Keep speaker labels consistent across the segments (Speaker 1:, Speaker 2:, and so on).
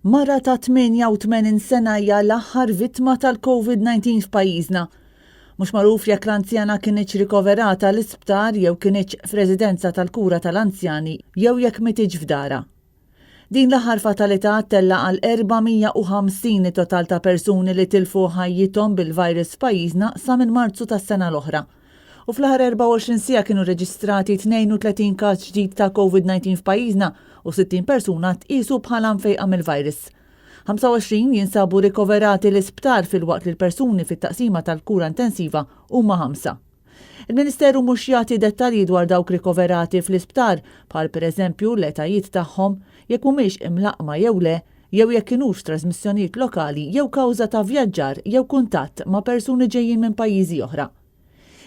Speaker 1: Mara ta' 88 sena hija l-aħħar vittma tal-Covid-19 f'pajjiżna. Mhux magħruf jekk l-anzjana kinitx rikoverata l-isptar jew kinitx f'residenza tal-kura tal-anzjani jew jekk mititx f'darha. Din l-aħħar fatalità ttella' għal 450 it-total ta' persuni li tilfu ħajjithom bil-virus f'pajjiżna sa minn Marzu tas-sena l-oħra. U fl-aħħar 24 siegħa kienu rreġistrati 32 każ ġdid ta' Covid-19 f'pajjiżna u 60 persuna tqiesu bħala mfejqa mill-virus. 25 jinsabu rikoverati l-isptar filwaqt li l-persuni fit-taqsima tal-kura intensiva huma ħamsa. Il-Ministeru mhux jagħti dettalji dwar dawk rikoverati fl-isptar, bħal pereżempju l-etajiet tagħhom, jekk humiex imlaqqma jew le, jew jekk kinux trażmissjonijiet lokali jew kawża ta' vjaġġar jew kuntatt ma' persuni ġejjin minn pajjiżi oħra.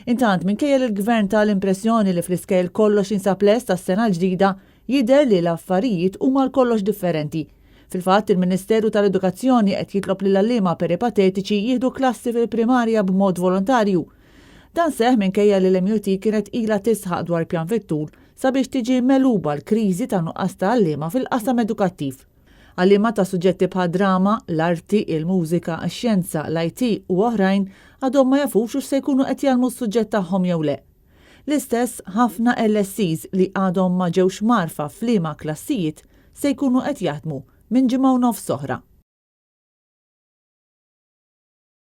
Speaker 1: Intant, minkejja li l-Gvern ta l-impressjoni li fl-iskejjel kollox jinsab lest għas-sena l-ġdida, jidher li l-affarijiet huma għal kollox differenti. Fil-fatt, il-Ministeru tal-Edukazzjoni qed jitlob lill-għalliema peripatetiċi jieħdu klassi fil-primarja b'mod volontarju. Dan seħħ minkejja li l-MUT kienet ilha tisħaq dwar pjan fit-tul sabiex tiġi megħluba l-kriżi ta' nuqqas ta' għalliema fil-qasam edukattiv. Għalliema ta' suġġetti bħad-drama, l-arti, il-mużika, ix-xjenza, l-IT u oħrajn għadhom ma jafux hux se jkunu qed jgħallmu s-suġġett tagħhom jew le. L-istess ħafna LSEs li għadhom ma ġewx mgħarrfa f'liema klassijiet se jkunu qed jaħdmu minn ġimgħa u nofs oħra.